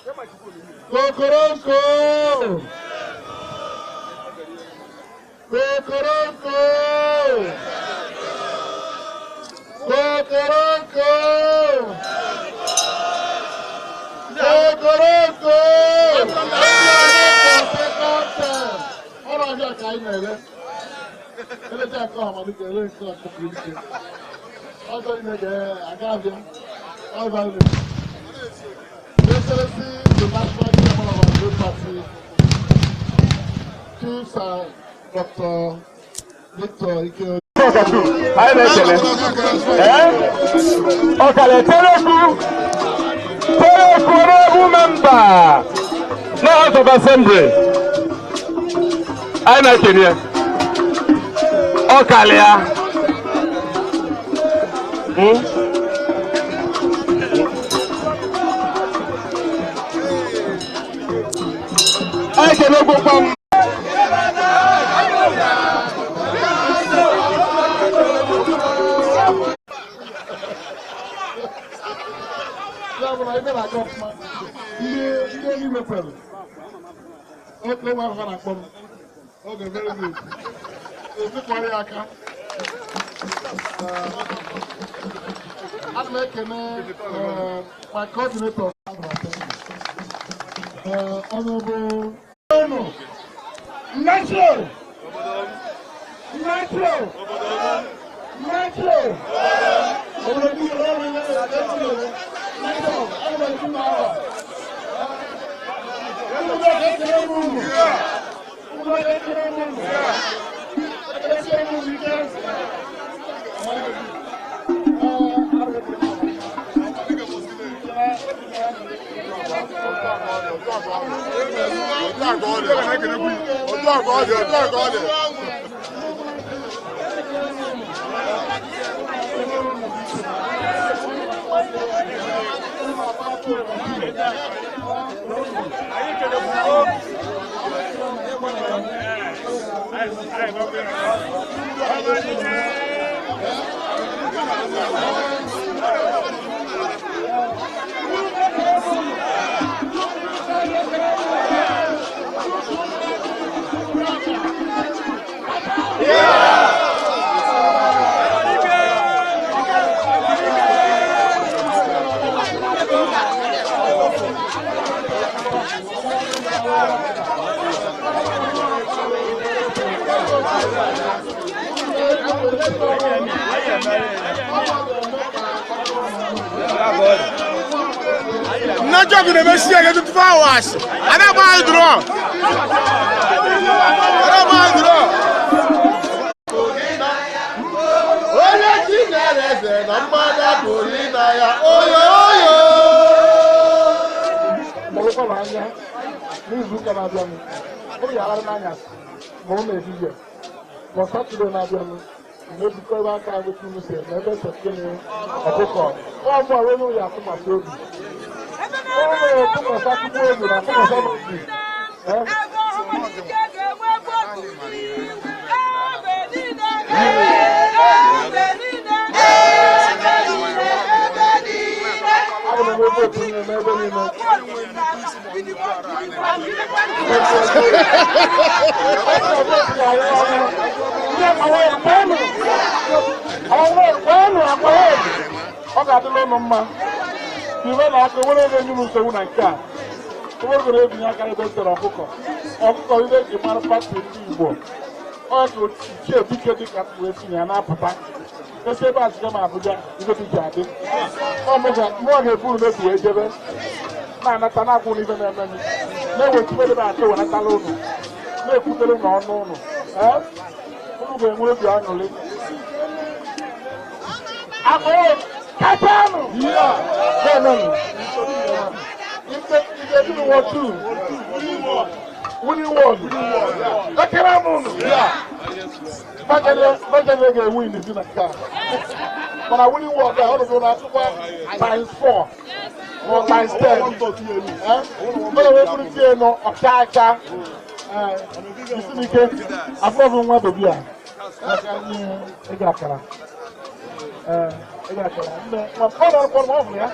Kokoronko! Kokoronko! Kokoronko! Kokoronko! Ọ̀rọ̀ ọjọ́ ka anyị na-ere. Elecha nke ọhamadike ele nke ọkụkọ. Ọjọ́ ime ga-aga abịa. Ọba ile. Excellency, the National Chairman of our great party, Chief Sir Dr. Victor Ike. Anyị na-ekele. Ọkàlẹ̀ Tereku Tereku honorable member na House of Assembly. Anyị na-ekele ya. Ọkàlẹ̀ ya. Anyị ekele gbogbo m. Ya bụ na ebe na-aga ọfụma, ndị enyi mepere oke nwa ahụ na-akpọ m oge. Very good. Ezikwara ya aka. Ana m ekene my coordinator, Honorable Unu Natural Natural Natural obodo ndị ọrụ natural. Ana m ekwu na ahụ unu ga-ekele m unu, unu ga-ekele m unu, ekelesie m unu ike. Otu a ka ọ dị, otu a ka ọ dị. Nnajọ gị na-emesi ya 24 hours. A na-agba anyị draw. A na-agba anyị draw. Onye chi nyere eze na mmadụ apụghị ịna ya. Oyo oyo. Mụrụkwa anya n'izu ụka na-abịanụ, ụrụ ya alarị n'anyasị ma ọ na-ehihie ma Saturday na-abịanụ mgbe ejikọ ebe aka nweta unu si eme ebe sekene ọkụkọ ọ bụ arụ onye ya atụkwasị obi ụlọ tụkwasị akụkọ obi na atụkwasị obi. Abụ m ebe otu n'ebe niile. Ọ ga-adịla ụnụ mma iwe na aka nwere ebe nyere nsogbu na nke a nwere ebinye aka ebe tere ọkụkọ ọkụkọ ihe eji mara party ndị Igbo. Ọ ka ichie dike dị ka wee tinye ya na-apụta esi ebe a ziga m Abuja ibe dị ji adị mụọ ga-eburu n'otu wee jebe na-anata na-akwụ n'ife na-eme m na-eweta ibe na-achọ wenatala ụnụ na-ekwutere n'ọnụ ụnụ. Unu ga-enwe obi aṅụrị. Kachanụ na-emenụ ike ward two winning ward. Ekele m unu. Bajele ga-ewin si na nke a, mana winning ward a ọnụbụ na-atụkwa times 4 or times 10. Ọ na-wee bụrụ tie nọ ọcha acha isi n'ike afọbụ nwa bebi a maka anyị ịga akara ịga akara nne nwa ọ na-akwọ m ọ hụrụ ya.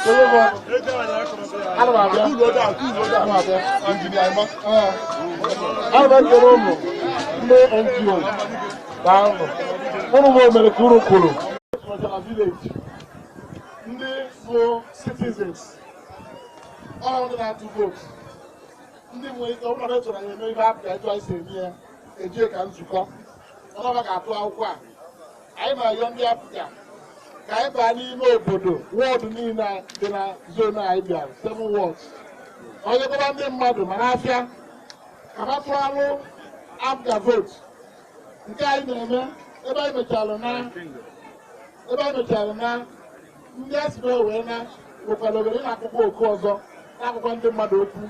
Ana m abịa. Ana m ekele ụmụ ndị NGO daalụ. Ụnụ bụ omere ka unu kwuru. Na village, ndị bụ citizens, ọ ndị na-atụ vootu, ndị nwere ike ọ bụrụ na e chọrọ anyị eme ihe apịa etu anyị si eme ya, ejie ka nzukọ ọnọba ga-atụ akwụkwọ a. Anyị na-ayọ ndị apịa ka anyị baa n'ime obodo, wọdụ niile dị na zonu anyị bịara, 7 wards. Onye gwaba ndị mmadụ ma n'afịa ka ha tụọ alụ APGA votu. Nke anyị na-eme ebe anyị mechara na ebe anyị mechara na ndị a si wee na nwekwara obere na-akwụkwọ oku ọzọ na-akwụkwọ ndị mmadụ okwu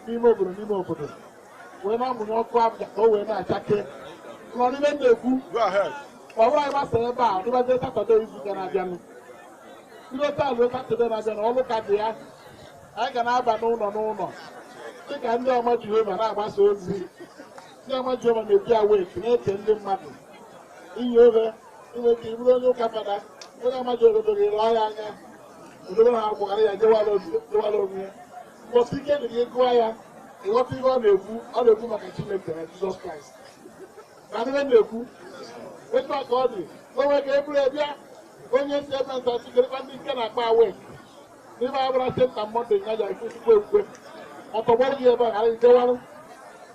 n'ime obodo n'ime obodo wee na-amụnye ọkụ APGA ka o wee na-achake nọ n'ime na-ekwu. Ọ bụrụ anyị gbasara ebe a, ọ dịbazie Satọde izu ụka na-abịanụ, bido taa ruo Satọde na-abịanụ, ọlụ ka dị ya. Anyị ga na-aba n'ụlọ n'ụlọ dịka ndị ọma Jehova na-agbasa ozi. Ndị ọma Jehova na-ebi awake na-eke ndị mmadụ inye ofe inwe ike iburu onye ụka fada, onye ọma Jehova dogere ya anya odobere ha akwụghara ya jewara onwe ya. Mbọsị ike dị gị gụọ ya, ịghọta ihe ọ na-ekwu. Ọ na-ekwu maka Chineke na Jizọs Kraịst na ndị na-ekwu etu a ka ọ dị. O nwere ka eburu bịa onye si ebe nta sigerekwa ndị nke na-akpa awake n'ime abụra senta mmadụ nya ya ekwusikwa ekwukwe ọtọgbọrọ gị ebe a ghara ijewarụ.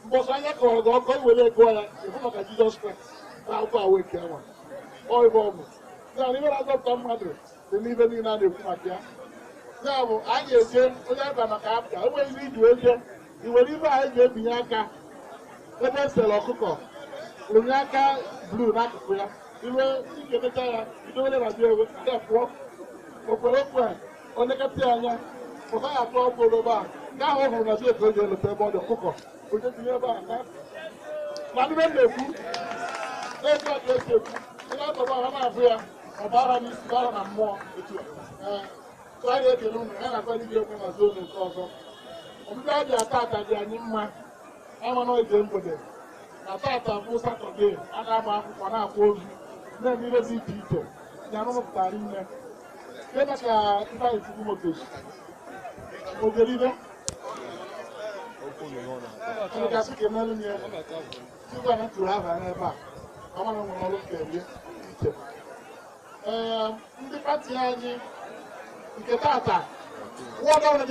Mbọsị anya kọrọ gị ọkọ, iwere gụọ ya, ịhụ maka Jizọs Kraịst na akwụkwọ awake ahụ. Ọ ibe ọ bụ ya na ibe na-azọpụta mmadụ dị n'ibe niile a na-ekwu maka ya. Ya bụ, anyị ga-eje onye aba maka APGA. O nweghị ihe iji wee jee i were ibe anyị ga-ebinye aka ebe e sere ọkụkọ, rụnye aka blu n'akụkụ ya, iwe ikemecha ya idowere na bịa ewe nke pụọ okwere okwu a onekọta ya anya pụta ya atụ ọkụ ebe a nke ahụ ọ hụrụ na bịa ka o ji eleta ebe ọ dị ọkụkọ onye tinye ebe a na na ndị na-ekwu na-etu a ka esi ekwu ndị atọba ha na-afụ ya ọ bara n'isi bara na mmụọ etu a. Ee, so anyị na-ekele unu ya na-akwa ndị ekwe na zonu nke ọzọ. Ọbịbịa dị atata dị anyị mma ama na oge mgbede na tata bụ Satọde a na-agba akwụkwọ na-akwa ozu na-eme ihe dị iche iche ya rụpụtara ime nke maka Ifeanyị Chukwu Motors ogeribe gasị ka emelụ ya sikwa na ntụrụ aha n'ebe a ọ mara nwere ọrụ nke rie iche. Ee, ndị pati anyị nke tata wọdụ ọbụla.